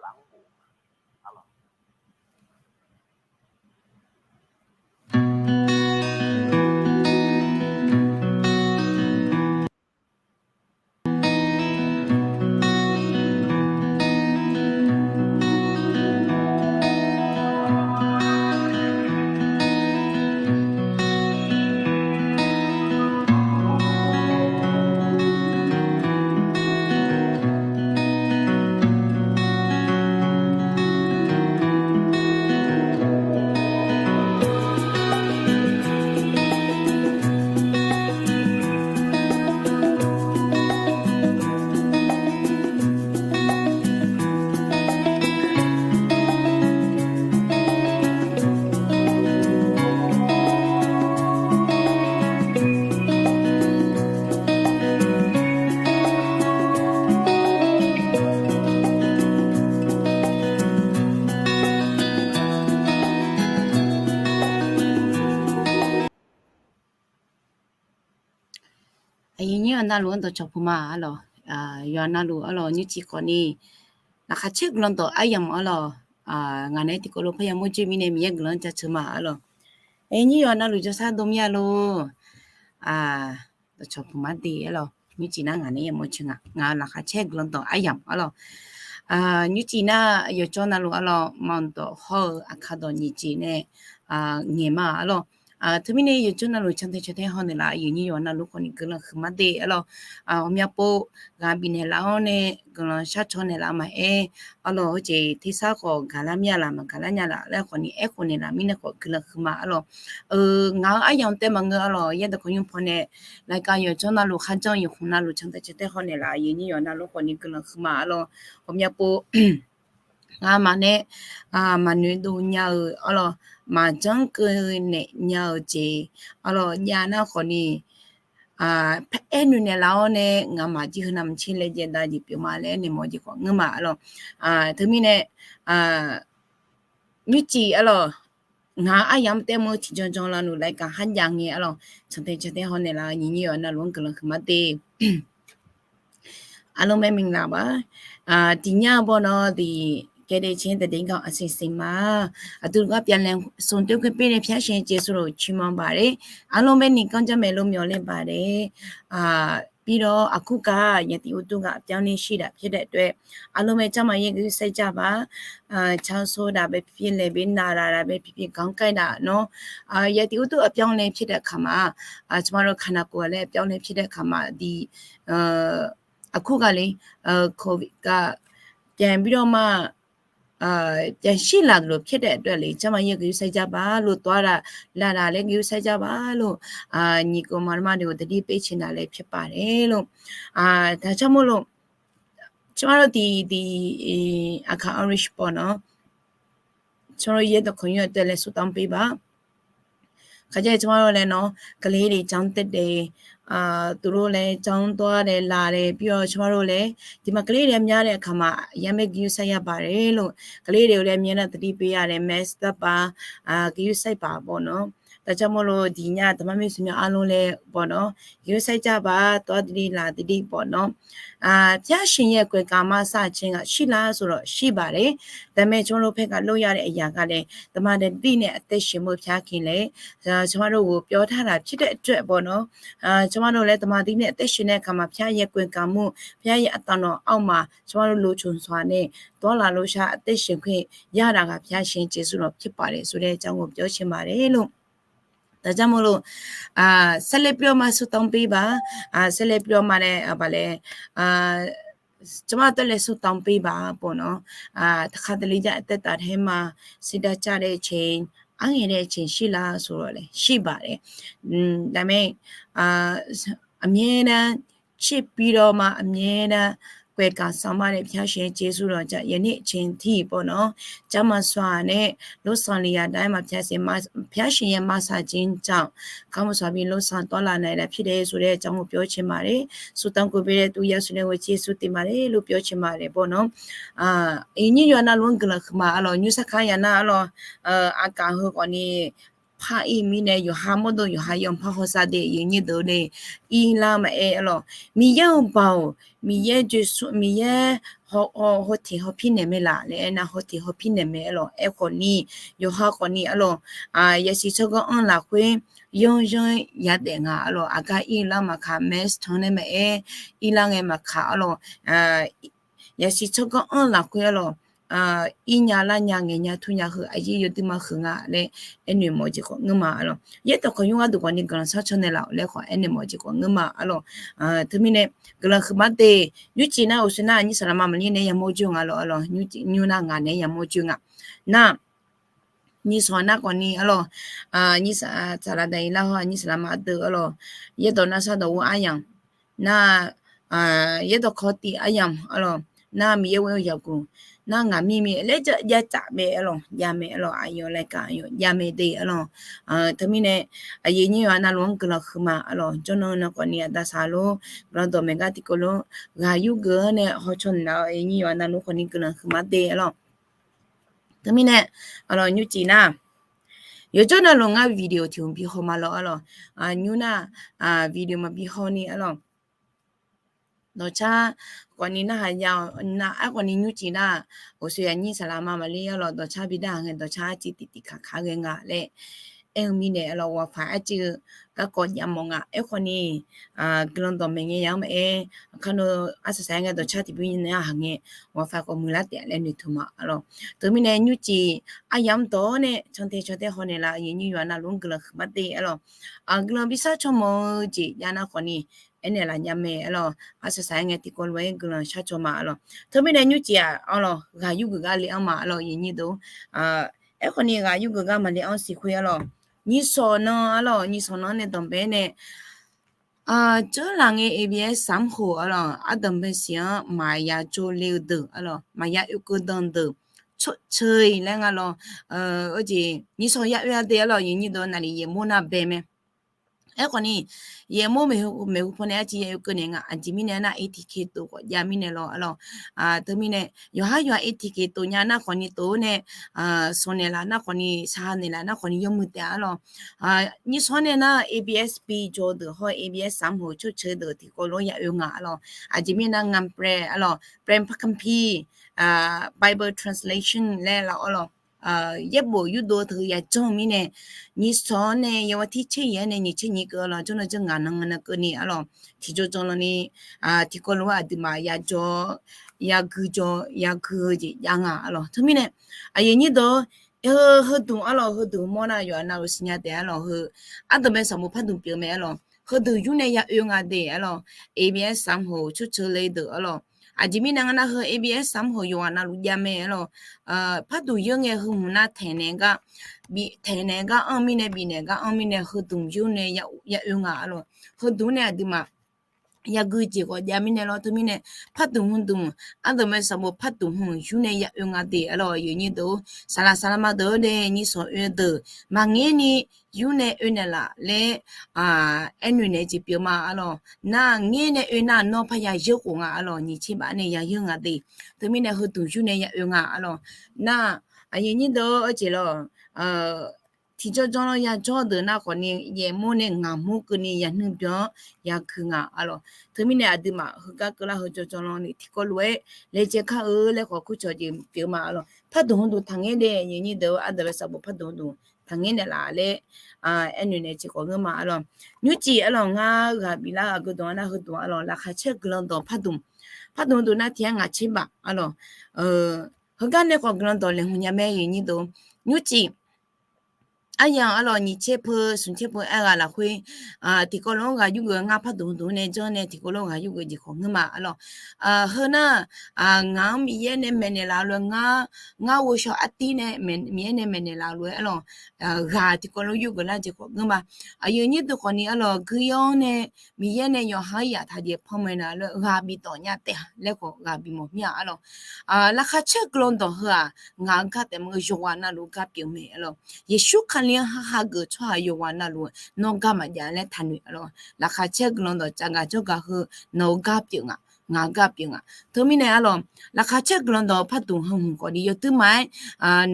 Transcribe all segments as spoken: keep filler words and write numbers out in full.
taf-anr bof-eu ma. Arlawq. Aqyuif nyir-awq navluf-anr dawqcawq puq ma arlawq. Yawqha navluf arlawq nymrcif khawfni laqkhaq caer guiqlanq dawq aryamq arlawq. Ngaq nae tiqkawv lof parya mawrjoe mirnae Miqyaer guiqlanq jaceuq ma arlawq. Aqyuif nyir yawqha navluf jawrshar dov mir-a lor. Dawqcawq puq ma de arlawq. Nymrcif nar ngaq nae yamawr caer nga, ngaq-euq laqkhaq caer guiqlanq dawq aryamq arlawq. Nymrcif nar yawqjawr navluf arlawq, manqdawq hawr-eu aqkar dawq nyiq jeq nae ngaeq ma arlawq. Teumirnae yawqjawr navluf cantae cantae haw naeqlaf, aqyuif nyir yawqha navluf khawfni guiqlanq huiqma de arlawq. Ghawqmya pov ghaq bifnaeq laf-awr nae guiqlanq sharcaw naeqlaf maqaer arlawq, heujeq tersar khawf gaqlar mir-a laf maqgaqlar nya laf laer khawfni aerkhof naeqlaf mirnae khawf guiqlanq huiqma arlawq. Ngaq-euq aryamq taev maqngeur arlawq, yaerdawq kawqnymr pawnae laqkav yawqjawr navluf kharjanr yawqkhmq navluf cantae cantae haw naeqlaf, aqyuif nyir yawqha navluf khawfni guiqlanq huiqma arlawq. Ghawqmya pov ngamaf nae maqnoeq dov nya-eu arlawq, maqjanr keuv naeq nya-eu jeq arlawq, jav nar khawfni aernoeq naeqlaf-awr nae ngamaf jir heu navmaqtser laejae dav jeq pyeuf ma laer naeq mawf jeq khawf ngeur ma arlawq. Teumirnae nymrcif arlawq, ngaq-euq aryamq taev mawr tiqjanr janr lavluf laqkav kharjav ngae arlawq, cantae cantae haw naeqlaf, aqyuif nyir yawqha navluf-anr guiqlanq huiqma de. Arlawq mae mingla ba. Tiqnyar bawnawr deuq kaede caer daeqdeq ganq aqsiq siq ma. Aqdui gar pyav laeqhmq smq toer gui pir nae pyar sheuq jeqsur lof ciqmanq baq le. Arlawq mae ni kanr jar maeq lof myawq le baq le. Pir lawr aqkur gaq yatiq uqduq gaq pyar nae shir daq pyaer daef doe. Arlawq mae jarma yaer gui saer jar ba. Carsor daq bae pipir laeq bae nav daq daq bae pipir ganq kaer daq nawr, yatiq uqduq aqpyar nae pyaer daef kaq ma. Tsawrmyanr lof kaq naq khof laer aqpyar nae pyaer daef kaq ma di. Aqkur gaq le, covid gaq pyaeq bi dawr ma. Pyaeq shir laf deuq lof pyaer daef doe le, jarma yaer gui saer jar ba lof tawr daq, laf daq laer gui saer jar ba lof. Nyiq kov ma ma deuq-euq taqdir pyaer cae naq laer pyaer paq le lof. Taq tsawrmyanr lof, tsawrmyanr lof tiq tiq, aqkaq orange pawnaw. Tsawrmyanr lof yaerdawq kawqnymr-anr taev laer surtanr pir ba. Kaqjaer tsawrmyanr lof laer nawr, kale le janr taev daef, tuqlof laer janr dawr-a laer laf laer pir-awr tsawrmyanr lof laer, tiq ma kale le myar laer kaq ma, yar maer gui saer ya baq le lof. Kale le-eu laer myar nar taqdir pir ya laer maer sar ba, gui saer baq bawq nawr. Taq tsawrmyanr lof diq nya taqmar mir smq mya arlawr laer bawq nawr, gui saer jar ba tawr taqdir laf taqdir bawq nawr. Pyar sheuq yaer khoeq kaq ma sar cae ngaq shir lar sawq lawq shir baq le. Taqmae tsawrmyanr lof paer gaq lof ya laer aqyaq gaq laer taqma daeqdir nae aqtaer sheuq meuq pyar keq laer, tsawrmyanr lof ghof pyawr tar laf pyaer daef doe bawq nawr. Tsawrmyanr lof laer taqma daeqdir nae aqtaer sheuq nae kaq ma pyar yaer khoeq kaq mur pyar yaer aqtaq nawq armaf tsawrmyanr lof lof coq sawq nae dawr laf lof shar aqtaer sheuq khoeq yar daq ghaq pyar sheuq jeqsur lawq pyaer paq le sawq laer jar ghof pyawr cae ma le lof. Taq tsawrmyanr lof, saerlaer pir-awr ma surtanr pir ba, saerlaer pir-awr ma laer baq laer, tsawrmyanr taev laer surtanr pir ba bawq nawr. Taqkhaq taqli jar taev taf taer ma, sirdav car laer cae, arngaeq laer cae shir lar sawq lawq laer shir baq laer. Taqmae, aqmyaer nar, caer pir lawr ma aqmyaer nar, khoeq kaq sanq ma laer pyar sheuq jeqsur lawq jar yaer nae cae tiq bawq nawr. Jarma sawq nae lof sanq le ya dav-aer ma pyar sheuq yaer ma saq jir jar-awq. Kar mur saq bi lof sanq dawr laf naeq laf pyaer daef sawq laer jar ghof pyawr cae ma le. Surtanr ghof bae laer tuv ya sawq nae ghof jeqsur tiq ma le lof pyawr cae ma laer bawq nawr. Iqnyir yawqha navluf-anr guiqlanq huiqma arlawq, nymr sarkar ya nar arlawq, aqgaf heu khawfni Khar ir mirnae yawqha mawrdo yawqha yanpar hawsav de, aqyuif aqnyir deuq-or de, irlar maqaer arlawq. Miqyaer-euq baoq, Miqyaer joeqsmr, Miqyaer haw, haw, hawteq hawpir naeq mae laf laer aernar, hawteq hawpir naeq mae arlawq. Aerkhawf ni, yawqha khawf ni arlawq, yasiq tsawrganr-anr lafkhoer yanryanr yadaef nga arlawq. Aqgar ir-eu lar maqkaq, mask tanq nae maqaer, irlar ngae maqkaq arlawq. Yasiq tsawrganr-anr lafkhoer arlawq, irnya larnya ngaeqnya turnya heu aqyir yawduima huiq nga laer aernaeq mawf-eu jeq khawf ngeur ma arlawq. Yaerdawq khawf nymr gharduq khawf ni guiqlanq sharcaw naeqlaf-awq laer khawf aernaeq mawf-eu jeq khawf ngeur ma arlawq. Teumirnae guiqlanq huiqma de, nymrcif nar uqshoe nar nyir saqlaqma maqlir nae yamawr joe nga lawr arlawq. Nymr nar ngaq nae yamawr joe nga. Nar, nyir sawq nar khawf ni arlawq, nyir saqlaq daq-ir lar hawr nyir saqlaqma ardeuv arlawq. Yaerdawq nar shardawq ur aryamq, nar, yaerdawq kawv tiv aryamq arlawq. Nar Miqyaer ghoe-eu yaqguq, nar ngaq mir mir laer jav jav tsaf mae arlawq, jav mae arlawq. Aqyawf laeqkaq aqyawf jav mae de arlawq. Teumirnae aqyuif aqnyir yawqha navluf-anr guiqlanq huiqma arlawq. Jawrnan nan khawf ni aqda saqlor guiqlanq dawq maeq gar tiqkawv lof-aer ghaq yurgeuf-anr nae hawcaw naeq-awr, aqyuif aqnyir yawqha navluf khawf ni guiqlanq huiqma de arlawq. Teumirnae arlawq, nymrcif nar, yawqjawr navluf ngar video tiq hmq bi haw ma lawr arlawq. Nymr nar, video maqbi haw ni arlawq. Dawqcar khawf ni narhaq ya-awq nar, aerkhawf ni nymrcif nar, uqshoe aqnyir saqlaqma maqlir arlawq, dawqcar bi dar-aq ngae dawqcar arciv tiqtiq kaq kaq ghae nga laer aer-eu mirnae arlawq, waqfaq arciv-eu garkawv jav mawf nga. Aerkhawf ni guiqlanq dawq maeq ngae ya-anr maqaer, kar nar arsaq saq-aer ngae dawqcar tiqbymr nae-a haq ngae, waqfaq khawf muiqlar taef laer noeqtmq ma arlawq. Teumirnae nymrcif aryamq dawq-awr nae cantae cantae haw naeqlaf, aqyuif aqnyir yawqha navluf-anr guiqlanq huiqma de arlawq. Guiqlanq bi sharcaw mawf-eu jeq jav nar khawf ni aernaeq laf nya mae arlawq. Arsaq saq-aer ngae tiqkawv lof-aer guiqlanq sharcaw ma arlawq. Teumirnae nymrcif-aq arlawq, ghaq yurgeuf gar le-anr ma arlawq, aqyuif aqnyir deuq-or. Aerkhawf ni ghaq yurgeuf gar maqle-anr siqkhoer arlawq, nyir sawq nan arlawq, nyir sawq nan-anr nae danqbae-aer nae, jeurlaf ngae ABS samr khof arlawq, ardanqbae siq-anr maqya jawr le-eu deuq arlawq, maqya oekeuv dan deuq, ชดเชย laer nga lawr. Arjeq nyir sawq ya oe-a de arlawq, aqyuif aqnyir deuq-or, naqli yaeqmawr nar bae mae. Aerkhawf ni yaeqmawr maeqhu paw nae arciv ya oekeuv naeq nga. Aqjeq mirnae nar, ATK tov khawf jav mirnae lawr arlawq. Teumirnae yawqhar yawqha ATK tov nya nar khawf ni tov-awr nae, sawq naeqlaf nar khawf ni, saqha naeqlaf nar khawf ni yawmuiq taef arlawq. Nyir sawq nae nar ABS bi jaw deuq hawr ABS samr khof ชดเชย deuq tiqkawv lof-aer ya oe nga arlawq. Aqjeq mirnae nar งานแปล arlawq, แปลพระคัมภีร์, Bible translation laer laf arlawq. Yaerbof yurdov teu yajanr-eu mirnae, nyir sawq-anr nae yawar tir tser yaeq-aer nae nyiq tser nyiq keuv arlawq, jawrnan janr ngaq nan nan keuvni arlawq, tiqjaw jaw lan ni, tiqkawv lof-aer aqduimaf ya jaw, ya gui jaw, ya gui-eu jeq jav nga arlawq. Teumirnae aqyuif aqnyir deuq-or, heu, heuduq arlawq, heuduq mawr nar yawqha navluf siqnya taef arlawq, heu, ardanqbae sanqbof pardmq pyeuf mae arlawq, heuduq yur nae ya oe nga de arlawq, ABS samr khof ชดเชย le deuq arlawq. Aqjeq mirnae nga nar, heu ABS samr khof yawqghaq navluf jav mae arlawq. Pardmq yeur ngae heu hmq nar taeqnaeq gar, bif taeqnaeq gar anr mirnae, bifnaeq gar anr mirnae, heuduq yur nae ya oe nga arlawq. Heuduq nae aqduimaf ya gui jeq khawf jav mirnae lawr. Teumirnae pardmq hmq dmq, ardanqbae sanqbof pardmq hmq yur nae ya oe nga de arlawq, aqyuif aqnyir deuq-or. Saqlaq saqlaqma deuq-or nae nyir sawq oe deuq maqngaer ni yur nae oe naeqlaf laer aernoeq naeq jeq pyeuf ma arlawq. Nar ngaer nae oe nar nawr parya yeur khof nga arlawq, nyiq tser baf nae ya yeur nga de. Teumirnae heuduq yur nae ya oe nga arlawq. Nar aqyuif aqnyir deuq-or, arjeq lawr, tiqjaw jaw lan ya jawr deuq nar khawf ni yaeqmawr nae ngaqmur keuvni ya nuibyan-anr ya gui nga arlawq. Teumirnae aqduimaf heugar keuvlar heu jaw jaw lan ni tiqkawv lof-aer laejae kar-eu laer khawf kurcawq jeq pyeuf ma arlawq. Pardmq hmq dmq taqngaer de, aqyuif aqnyir deuq-or, ardanqbae sanqbof pardmq hmq dmq taqngaer naeqlaf laer aernoeq naeq jeq khawf ngeur ma arlawq. Nymrcif arlawq, ngar ghaq biflar aqgeu dawq-anr nar heuduq arlawq, laqkhaq caer guiqlanq dawq pardmq, pardmq dmq nar tiq-aer ngaq tser baf arlawq. Heugar nae khawf guiqlanq dawq laeqhmq nya mae, aqyuif aqnyir deuq-or. Nymrcif aryamq arlawq, nyiq tser peu smq tser peu aer ghaq lafkhoer tiqkawv lof-anr ghaq yurgeuf ngar pardmq hmq dmq nae janr nae tiqkawv lof-anr ghaq yurgeuf jeq khawf ngeur ma arlawq. Heu nar, ngaq-anr Miqyaer nae maeqnaeq laf-eu lof-aer ngar, ngar ghovshaw artiv nae Miqyaer nae maeqnaeq laf-eu lof-aer arlawq, ghaq tiqkawv lof-aer yurgeuf lar jeq khawf ngeur ma. Aqyuif aqnyir deuq khawf ni arlawq, guiqlanq nae Miqyaer nae yawqha-anr yaf taq jeq panmaeq nar lof-aer ghaq bi tawq nya taef-a laer khawf ghaq bimawr mir-a arlawq. Laqkhaq caer guiqlanq dawq heu-aq, ngaq-euq gar taef maqngeur, yawqghaq navluf-eu gar pyeuf mae arlawq. Yeqsur Kali-anr haha geuf tsawrhaq yawqghaq navluf nawr gar maqjav laer taqnoeq arlawq. Laqkhaq caer guiqlanq dawq tsafgaq jawrgaq heu nawq-eu gar pyeuf nga. ngaq-eu gar pyeuf nga. Teumirnae arlawq, laqkhaq caer guiqlanq dawq-eu par duq heu hmq khawf ni yawduir ma-aer,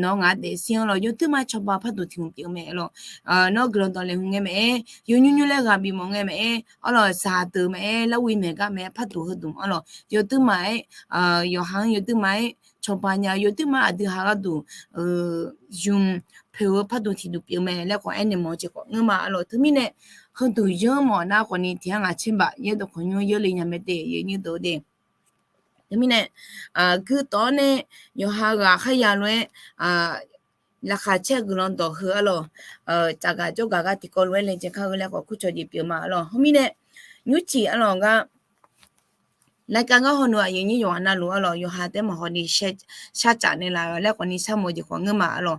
nawq-eu ngaq daefzir-anr lawq, yawduir ma-aer cawba par duq tiq hmq pyeuf-eu mae arlawq. Nawr guiqlanq dawq laeqhmq ngae mae-aer, yawnymr nymr laer ghaq bifmawf ngae mae-aer arlawq, zaqdeuq mae-aer, larwi maeq gar mae-aer par duq heu duq arlawq, yawduir ma-aer, yawqha-anr yawduir ma-aer cawba nya, yawduir ma aqdui ha gharduq zmq poeq-eu par duq tiq duq pyeuf mae laer khawf aernaeq mawf-eu jeq khawf ngeur ma arlawq. Teumirnae, heu duq yanr mawf nar khawf ni tiq yar ngaq caer baf yaerdawq khawqnymr yeur le nya mae de, yawnymr deuq de. Teumirnae, guirtawf-awr nae yawqha ghaq kharya lof-aer, laqkhaq caer guiqlanq dawq heu arlawq, tsafgaq jawrgaq gar tiqkawv lof-aer laejae kar-eu laer khawf kurcawq jeq pyeuf ma arlawq. Heumirnae, nymrcif arlawq gar รายการ gar hawnu aqyuif nyir yawqghaq navluf arlawq, yawqha taef maqhaw ni sharcaf naeqlaf-eu laer khawf ni sharmawf-eu jeq khawf ngeur ma arlawq.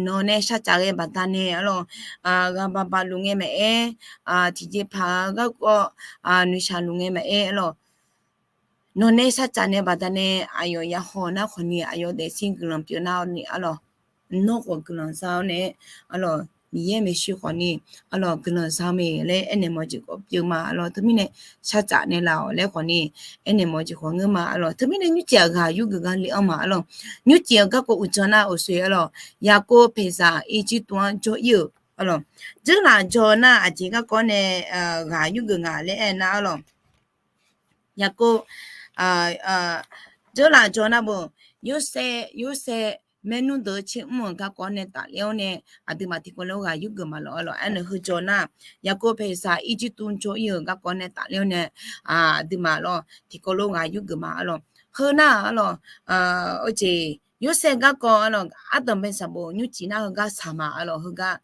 Nawq nae sharcaf ghae baqdanae arlawq, ghaq baq baq luf ngae maqaer, tiqjeqpaq-eu garkawv noeqshaq luf ngae maqaer arlawq, nawq nae sharcaf nae baqdanae aqyawf yahaw nar khawf ni aqyawf daefzir guiqlanq pyeuf nar-awr ni arlawq, nawr khawf guiqlanq za-awr nae arlawq, Miqyaer maeqshi khawf ni arlawq guiqlanq za-eu mae laer aernaeq mawf-eu jeq khawf pyeuf ma arlawq. Teumirnae sharcaf naeqlaf-awq laer khawf ni aernaeq mawf-eu jeq khawf ngeur ma arlawq. Teumirnae nymrcif-aq ghaq yurgeuf gar le-anr ma arlawq. Nymrcif-eu garkawv uqdzan nar uqshoe arlawq, Yaqkov paeqzaq irjirtuv-anr jawr-ir-euq arlawq, dzeurlaf jaw nar aqjeq garkawv nae ghaq yurgeuf nga laer aernar arlawq, Yaqkov dzeurlaf jaw nar beu, Yorsaev, Yorsaev maernmr deuq-eu tser mr-euq garkawv nae tafler-awr nae aqduimaf tiqkawv lof-aer ghaq yurgeuf ma lawq arlawq. Aernaeq heu jaw nar, Yaqkov paeqzaq irjirtuv jawr-ir-euq garkawv nae tafler-awr nae aqduimaf lawq tiqkawv lof-aer ghaq yurgeuf ma arlawq. Heu nar arlawq, oe jeq Yorsaev garkawv arlawq, ardanqbae sanqbof nymrcif nar heugar saq ma arlawq. Heugar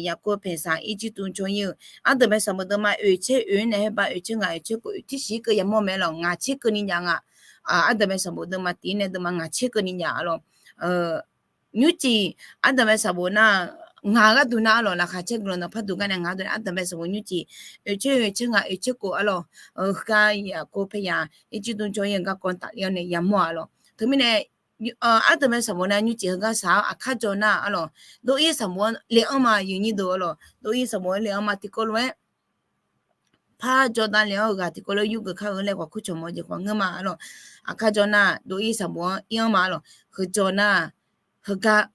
Yaqkov paeqzaq irjirtuv jawr-ir-eu ardanqbae sanqbof deuvma oeq tser oeq nae haer ba oeq tser ngaq oeq tser kof oeq tser shiq keuv yamawr mae arlawq, ngaq tser keuvni jav nga. Ardanqbae sanqbof deuvma tiq nae deuvma ngaq tser keuvni jav arlawq. Nymrcif ardanqbae sanqbof nar, ngaq gharduq nar arlawq, laqkhaq caer guiqlanq dawq par duq gar nae ngaq gharduq nae ardanqbae sanqbof nymrcif oeq tser oeq tser ngaq oeq tser kof arlawq, heugar Yaqkov paeqzaq irjirtuv jawr-ir-eu garkawv tafler-awr nae yamawr arlawq. Teumirnae ardanqbae sanqbof nar nymrcif heugar saq-awr aqkar jaw nar arlawq, dov-ir sanqbof-anr le-anr ma, aqyuif nyir deuq arlawq, dov-ir sanqbof-anr le-anr ma tiqkawv lof-aer par jawr davle-awr ghaq tiqkawv lof-aer yurgeuf kar-eu laer khawf kurcawq mawf-eu jeq khawf ngeur ma arlawq. Aqkar jaw nar dov-ir sanqbof-anr ir-anr ma arlawq. Heu jaw nar heugar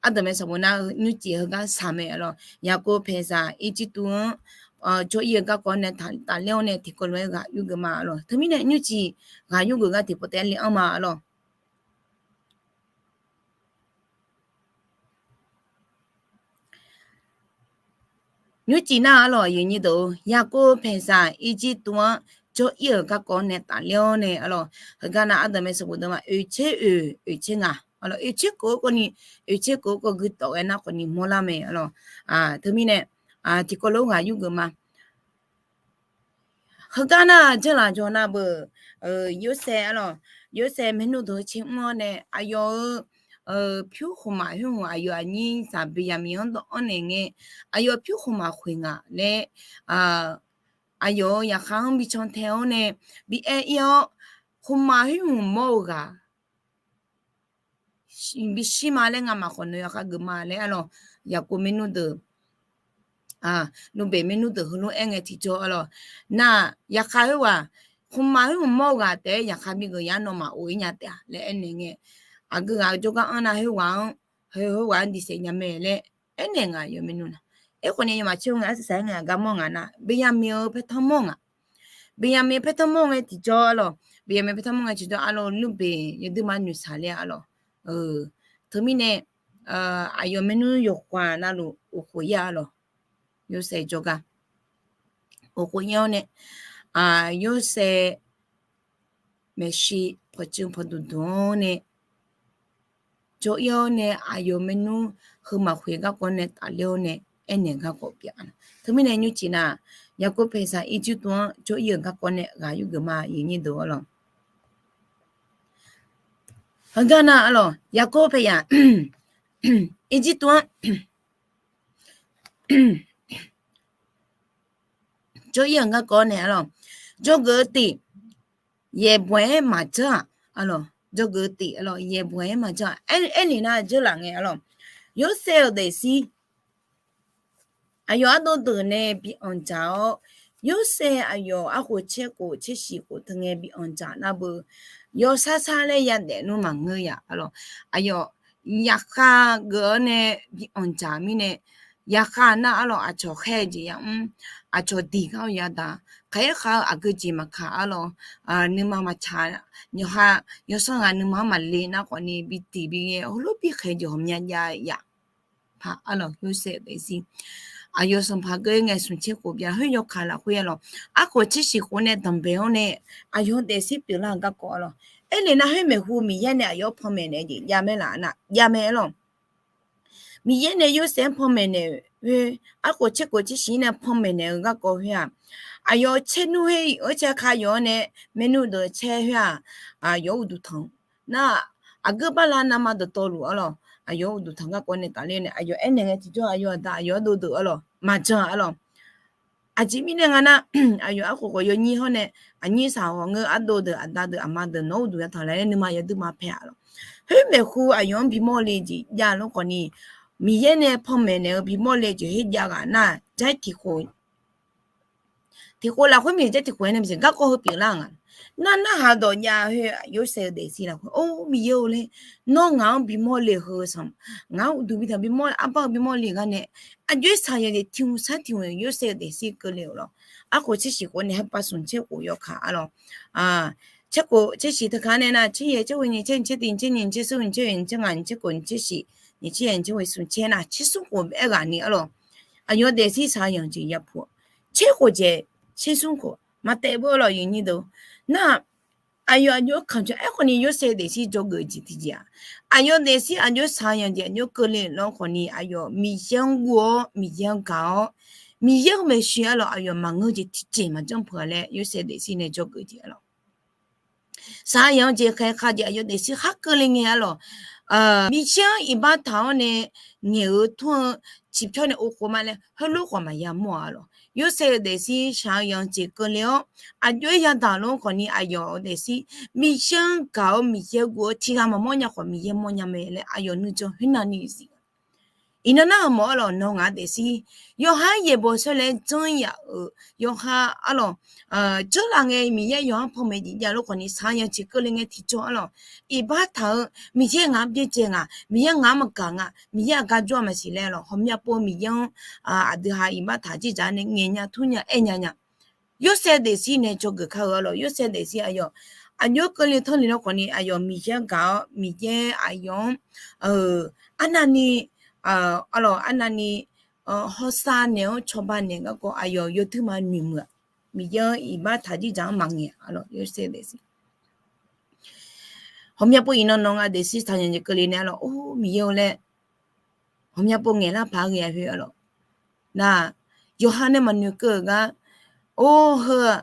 ardanqbae sanqbof nar nymrcif heugar saq mae arlawq. Yaqkov paeqzaq irjirtuv-anr jawr-ir-eu garkawv nae tafler-awr nae tiqkawv lof-aer ghaq yurgeuf ma arlawq. Teumirnae nymrcif ghaq yurgeuf gar tiqpov taef-aer le-anr ma arlawq. Nymrcif nar arlawq, aqyuif nyir deuq, Yaqkov paeqzaq irjirtuv-anr jawr-ir-euq garkawv nae tafler-awr nae arlawq, heugar nar ardanqbae sanqbof deuvma oeq tser oeq oeq tser ngaq arlawq, oeq tser kof-eu kawv ni, oeq tser kof-eu kawv guitawf ghae nar khawf ni mawrlar mae arlawq. Teumirnae tiqkawv lof-aer ghaq yurgeuf ma. Heugar nar dzeurlaf jaw nar beu, Yorsaev arlawq, Yorsaev maernmr deuq-eu tser mr-awr nae aqyawf-euq pyur khmqmaq khoer hmq aqyawf aqnyir zaq Beqyaqmiq-anr dawv-anr naeq ngae, aqyawf pyur khmqmaq khoeq ngaq laer, aqyawf-euq yaqkhaq-anr bi cantae-awr nae bi aer-ir-awr, khmqmaq khoer hmq mawr-eu ghaq bishir ma laer ngamaf khawf noeq yawkhav geuf ma laer arlawq. Yaqkov maernmr deuq, Lubbeq maernmr deuq heulof-aer ngae tiqjawr arlawq, nar yaqkhaq khoerghaq, khmqmaq khoer hmq mawr-eu ghaq taef-aer yaqkhaq bi geuf yar nawmaf of-ir nya taef-a laer aernaeq ngae, aqgeu ghaq-eu jawrgar anr nar khoerghaq-anr, khoerghaq-anr diqsaef nya mae laer aernaeq ngaq yawf maernmr nar. Aerkhawf ni yawmaf tser-eu ngae arsaq saq-aer ngae aqgar mawr ngaq nar, Beqyaqmiq-eu paertanr mawr ngaq. Beqyaqmiq paertanr mawr ngae tiqjawr arlawq, Beqyaqmiq paertanr mawr ngae tiqjawr arlawq, Lubbeq yawduir ma noeqshaq ler arlawq. Teumirnae aqyawf maernmr yawqghaq navluf of khof-ir arlawq. Yorsaev jawrgar of khof-ir-awr nae, Yorsaev maeqshi pawqtsuif pawqduq duq-awr nae jawr-ir-awr nae aqyawf maernmr heu maqkhoeq garkawv nae tafler-awr nae aernaeq garkawv pyeuf-a. Teumirnae nymrcif nar, Yaqkov paeqzaq irjirtuv-anr jawr-ir-euq garkawv nae ghaq yurgeuf ma, aqyuif nyir deuq arlawq. Heugar nar arlawq, Yaqkov paeqzaq irjirtuv-anr jawr-ir-euq garkawv nae arlawq, jawrgeuf-eu tif yaeqbawq-aer maqjanr-aq arlawq, jawrgeuf-eu tif arlawq yaeqbawq-aer maqjanr-aq. Aernaeq nar dzeurlaf ngae arlawq, Yorsaev-euq daefzir aqyawf ardov deuq nae bi anqdzaq-awr Yorsaev aqyawf arkhof tser khof tser shiq khof teu ngae bi anqdzaq nar beu, yawsar sar laer yadaef nmr maqngeur ya arlawq. Aqyawf yaqkhav geuf-awr nae bi anqdzaq mirnae, yaqkhav nar arlawq, aqcawq khaer-eu jeq yamr, aqcawq diq gar-eu yadaq, khaer khav-eu aqgeu jeq maqkaq arlawq, nuima maqtsaq, yawqha yawsanr ghaq nuima-anr maqle nar khawfni bi diq bi ghae heulof bi khaeq jeq ghawqmya jav yaf paq arlawq. Yorsaev-eu daefzir aqyawf sanqpaq geur ngae smq tser khof bya khoer yawkaq lafkhoer arlawq, arkhof tser shiq khof nae danqbae-awr nae aqyawf daefzir pyeuflar-eu garkawv arlawq. Aernaeq nar khoer maeqhu Miqyaer nae aqyawf-anr panmaeq naeq jeq jav mae laf nar jav mae arlawq. Miqyaer nae Yorsaev-anr panmaeq naeq khoer, arkhof tser khof tser shiq nae panmaeq naeq-eu garkawv khoer-aq, aqyawf caernmr khoer-iq-eu caer ka yawf-awr nae maernmr deuq caer khoer-aq, aqyawf-anr uqduq tanq nar, aqgeu barla navma dawqtawvluf arlawq, aqyawf-anr uqduq tanq garkawv nae tafler nae aqyawf aernaeq ngae tiqjawr aqyawf aqda aqyawf-anr dovdeuq arlawq maqjan arlawq. Aqjeq mirnae nga nar, aqyawf arkhof khawf yawnyir hawr nae, aqnyir saq hawq ngeur ardov deuq aqda deuq aqma deuq nawq-anr uqduq yatanq laf laer nuima yawduir ma pae arlawq. Khoer maeqhu aqyawf-anr bimawr le jeq jav-eu lof khawfni, Miqyaer nae panmaeq naeq-eu bimawr le jeq khoer jav ghaq nar, jar tiq khof tiq khof lafkhoer Miqyaer jar tiq khof-aer nae maqsiq garkawv heu pyeuflar-eu nga. Nar narhaq dawq jav khoer Yorsaev-eu daefzir lafkhoer, Or Miqyaer-eu laer, nawr ngaq-anr bimawr le heu sanq, ngaq-anr uqduq bi tanq bimawr, arbar-eu bimawr le gar nae, aqjox-aer saqyanq jeq tiq hmq sar tiq hmq Yorsaev-eu daefzir keuvle-euq lawq. Arkhof tser shiq khof nae haerpav smq tser khof yawkaq arlawq. Tser khof tser shiq teuka nae nar, tser yaeq tser ghoe nyiq tser nyiq tser tiq nyiq tser nyiq nyiq tser smr nyiq tser oeq nyiq tser ngaq nyiq tser khof nyiq tser shiq nyiq tser yaeq nyiq tser ghoe smq tser nar tser smr khof aer ghaq ni arlawq. Aqyawf daefzir saqyanq jeq yapuq tser khof jeq tser smr khof maqtaef beu arlawq yawnyir deuq. Nar aqyawf aqjox-aer kanqcawq aerkhawf ni Yorsaev-eu daefzir dzawgeuf jeq tiqjeq-aq, aqyawf daefzir aqjox saqyanq jeq aqjox keuvle lawr khawf ni aqyawf Miqyaer-anr guv-awr Miqyaer-anr gaq-awr Miqyaer-eu maeqshi arlawq aqyawf maqngeur jeq tiqjeq maqjanr peuq-a laer Yorsaev daefzir nae dzawgeuf jeq arlawq. Saqyanq-eu jeq khaeq khav jeq aqyawf daefzir khar keuvle ngae arlawq. Miqyaer-anr iqbax taq-awr nae ngaeq-eu tmr-eu ciqpyawr nae of khof ma laer heulof khawf maqya mawr-a arlawq. Yorsaev-eu daefzir shaqyanq jeq keuvle-awr aqjox-aer yadaq lawr khawf ni aqyawf-eu daefzir Miqyaer-anr gaq-awr Miqyaer guv-awr tiqghaq maqmawr nya khawf Miqyaer mawrnya mae laer aqyawf nuijan khoernav ni zif-a. Iqnan nar-euq mawf arlawq nawq ngaq daefzir yawqha-anr yaeqbawq shawr laer janr yaf-euq yawqha arlawq, janrlaf ngae Miqyaer yawqha-anr panmaeq jeq jav lawr khawf ni saqyanq jeq keuvle ngae tiqjawr arlawq. Iqbax taq-eu Miqyaer ngaq-anr byaerdzae nga, Miqyaer ngaq-anr maqgaq nga, Miqyaer aqgar jawr-a maqsiq laer arlawq ghawqmya pov Miqyaer-anr aqdui ha iqbax taq jir dzaq nae ngaeq nya tmr nya aer nya nya. Yorsaev daefzir nae dzawgeuf kar-eu arlawq. Yorsaev daefzir aqyawf aqjox keuvle tanrle lawr khawf ni aqyawf Miqyaer gaq-awr Miqyaer aqyawf-anr arnavni arlawq arnavni hawsav naeq-awr cawba naeq garkawv aqyawf yawduir ma noeqmuiq-aq. Miqyaer-anr iqbax taq jir dzaq-anr maqngaeq arlawq Yorsaev daefzir ghawqmya pov iqnan nawq ngaq daefzir saqyanq jeq keuvle nae arlawq or Miqyaer-eu laer ghawqmya pov ngaeqlar paq-aer ghae-a khoer arlawq. Nar yawqha nae maqnoeqkeuv-euq gar or heu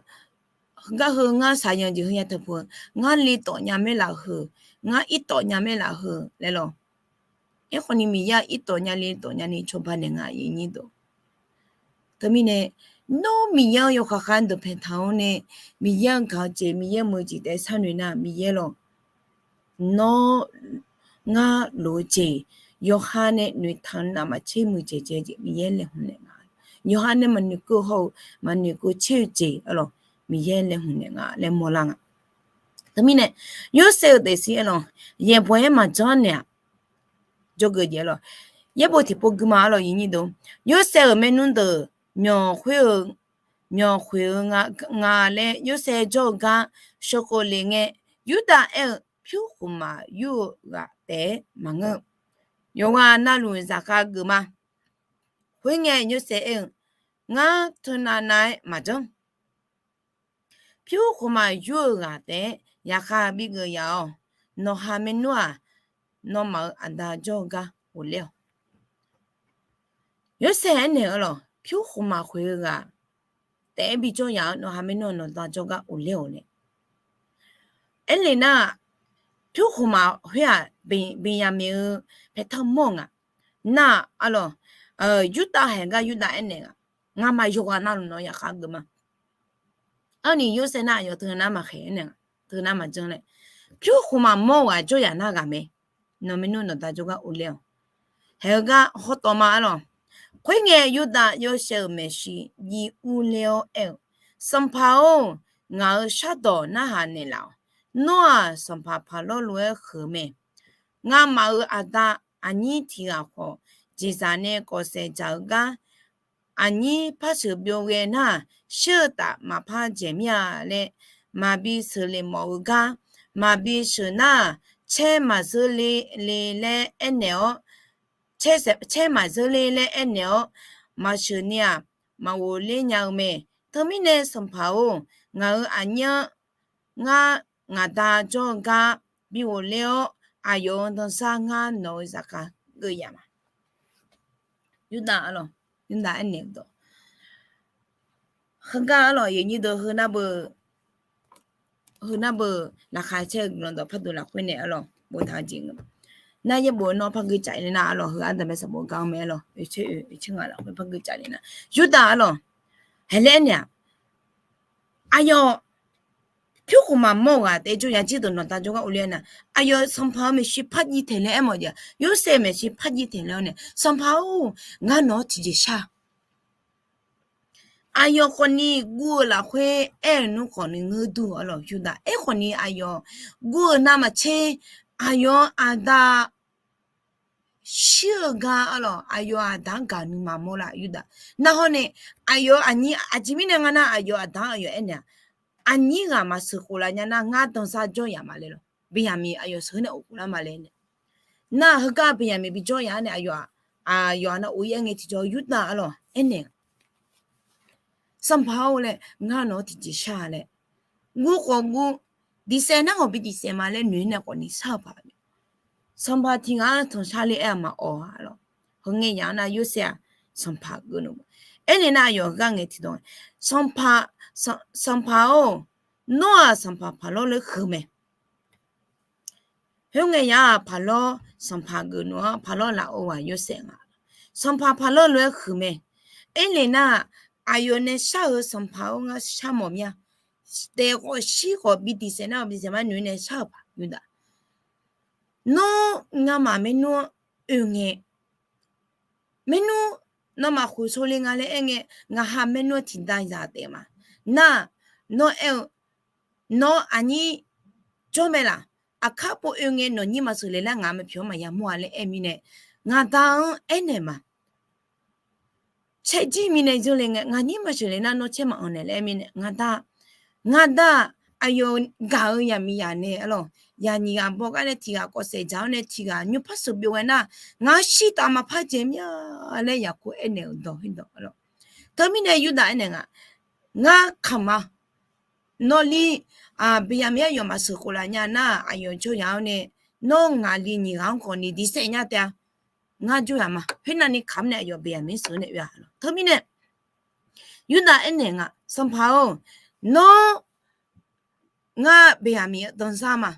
gar heu ngar saqyanq jeq heu ya taqpuq-eu ngar le tawf nya maer laf heu, ngar ir tawf nya maer laf heu laer lawq. Aerkhawf ni Miqyaer-aq ir tawf nya le tawf nya ni cawba naeq nga yawnyir deuq. Teumirnae nawr Miqyaer-anr yawkaq khav deuq paeq taq-awr nae Miqyaer-anr gaq-eu jeq Miqyaer muiq-eu jeq taef sharnoeq nar Miqyaer lawq. Nawr ngar lof-eu jeq yawqha nae noeqtaq navmaqtser muiqdzaeq dzae jeq Miqyaer laeqhmq naeq nga. Yawqha nae maqnoeqkeuv hawr-eu maqnoeqkeuv tser-eu jeq arlawq Miqyaer laeqhmq naeq nga laer mawrlar nga. Teumirnae Yorsaev-eu daefzir arlawq yaeqbawq-aer maqjanr naeq-aq. Dzawgeuf jeq arlawq yaerbof tiqpov guima arlawq yawnyir deuq. Yorsaev-euq maernmr deuq myawq khoer-eu myawq khoeq-eu nga laer Yorsaev jawr-eu gar shawkhof le ngae, Yurdav aer-eu pyur khofmaf yur-eu ghaq taef-aer maqngeur. Yawqghaq navluf zaqkhav geuf ma. Khoerngae Yorsaev aer-eu, ngar teunav nav-aer maqjanr. Pyur khofmaf yur-eu ghaq taef-aer yaqkhav bighoe yaf-awq. Nawqha maernmr-aq, nawmaf-euq aqda jawr-eu gar ghofler-awq. Yorsaev aernaeq-eu arlawq pyur khofmaf khoeq-eu ghaq taef-aer bijawr yaf-awr nawqha maernmr-aq nawqda jawrgar ghofler-awq laer. Aernaeq nar-aq, pyur khofmaf khoer-aq Beqyaqmeq-eu paeqtanr mawr-eu nga. Nar-aq arlawq, Yurdav haeq gar Yurdav aernaeq nga, ngamaf yawqghaq navluf nawq yaqkhav geuf ma. Arni Yorsaev nar aqyawf teunav maqkhaeq aernaeq nga, teunav maqjanr laer. Pyur khofmaf mawr-eu ghaq jawr yaf nar ghaq mae. Nawq maernmr nawqda jawrgar ghofler-awq. Haeq-eu gar hawtawv ma arlawq. Khoerngae Yurdav Yorsaev-euq maeqshi jiv urler-awr aer-eu, Sanqpaq-or, ngaq-euq shardawq narhaq naeqlaf-awq. Nawr-aq, sanqpaq Paqlawr lof-aer huiq-eu mae. Ngamaf-euq aqda aqnyir tiq ghaq khawf, jeqzaq nae kawf saef dzaq-eu gar, aqnyir par sheuq byov ghae nar-aq, shir-eu taf maqpar dzaeq mir-a laer, maqbi sheuqlef mawf-eu gar, maqbi sheuq nar-aq, caer maqzeur le le laer aernaeq-awr, caer maqzeur le laer aernaeq-awr, maqsheuq ni-aq, maqghofler nya-eu mae. Teumirnae sanqpaq-or, ngaq-euq aqnyir-anr ngar ngaqda jawr-eu gar bi ghofler-awr, aqyawf-euq danzar ngar nawq-eu zaqkhav geuv yaf ma. Yurdav arlawq, Yurdav aernaeq-eu dawq heugar arlawq, yaqnyir deuq heu nar beu, heu nar beu, laqkhaq caer-eu guiqlanq dawq par duq lafkhoer nae arlawq boftaq-eu jeq nga. Nar yaerbof nawr par gui caf le nar arlawq, heu ardanqbae sanqbof gar-anr mae arlawq, oeq caer oeq, oeq caer ngaq lafkhoer par gui caf le nar, Yurdav arlawq, haiq laer aernaeq-aq, aqyawf pyur khof maqmawr-eu ghaq taef jawr ya jir deuq nawqda jawrgar uvler-aer nar, aqyawf sanqpaq-euq maeqshi par jiv taeq laer aermawf jeq, Yorsaev maeqshi par jiv taeq laer-awr nae, Sanqpaq-or, ngar nawq-anr tiqjeq shar. Aqyawf khawfni guv-eu lafkhoer aer-eu nmr khawfni ngeur dur arlawq, Yurdav aerkhawfni aqyawf guv-eu navmaqtser, aqyawf-anr aqda shir-eu gar arlawq, aqyawf aqda-anr gaq nuima mawrlar Yurdav. Narhawr nae, aqyawf aqnyir aqjeq mirnae nga nar, aqyawf aqda-anr aqyawf aernaeq-aq, aqnyir ghaq maqsheuq khof laf nya nar, ngar danzar jawr yaf ma laer lawq. Beqyaqmiq aqyawf sheuq-eu nae of khof lar ma laer nae. Nar heugar Beqyaqmiq bi jawr yaf-anr nae, aqyawf-aq, aqyawf-aq nar of-ir aer ngae tiqjawr Yurdav arlawq aernaeq-aq, Sanqpaq-or laer, ngar nawq-anr tiqjeq shar laer. Guv khawf guv, diqsaef nar khawf bi diqsaef ma laer noeq-aer nae khawfni shar-eu paq-a. Sanqpaq tiq ghaq-anr tanqshar le-aer-aq maqawq-a lawq. Heu ngae yaf-anr nar Yorsaev-aq, sanqpaq geuf nmr. Aernaeq nar aqyawf gar ngae tiqdawq, Sanqpaq, Sanqpaq-or, nawr-aq sanqpaq Paqlawr lof-aer huiq mae. Khoerngae yaf-aq Paqlawr sanqpaq geuf nmr-anr Paqlawr lafov ghaq Yorsaev nga. Sanqpaq Paqlawr lof-aer huiq mae. Aernaeq nar, aqyawf nae shar-eu sanqpaq-or ngar shar mawf mir-a. Taef khawf shir khawf bi diqsaef nar-awq bi diqsaef ma noeq-aer nae shar-euq paq Yurdav. Nawr ngamaf maernmr-anr oe ngae, maernmr nawmaf khoeq sawle nga laer aer ngae, ngaq ha maernmr-anr tiqda zaq taef ma. Nar, nawr aer-eu, nawr aqnyir jawr mae laf. Aqkar pov oe ngae nawqnyir maqsheuq le lar ngaq maqpyawq-anr maqya mawr-a laer aer mirnae, ngaqda-anr aernaeq ma. Caerjir mirnae zanr le ngae, ngaqnyir maqsheuq le nar nawr caer maqanq naeq laer aer mirnae, ngaqda, ngaqda-aq, aqyawf gaq-eu yaqmiqzaq nae arlawq, yaqnyiq ghaq bawgar nae tiq ghaq kawv saef dzaq-awr nae tiq ghaq nymr par sheuq byov ghae nar, ngaq-anr shir taf maqpar dzaeq mir-a laer Yaqkov aernaeq-euq dawq khoerdawq arlawq. Teumirnae Yurdav aernaeq nga, ngar kamq ma. Nawr li, Beqyaqmiq aqyawf maqsheuq khof laf nya nar, aqyawf jawr yaf-awr nae, nawr ngaq li nyiq ghaq-anr khawfni diqsaef nya taef-a. Ngar jawr yaf ma. Khoernav ni kamq nae aqyawf Beqyaqmiq sheuq nae oe-a lawq. Teumirnae Yurdav aernaeq nga, Sanqpaq-or, nawr ngar Beqyaqmiq-eu danzar ma.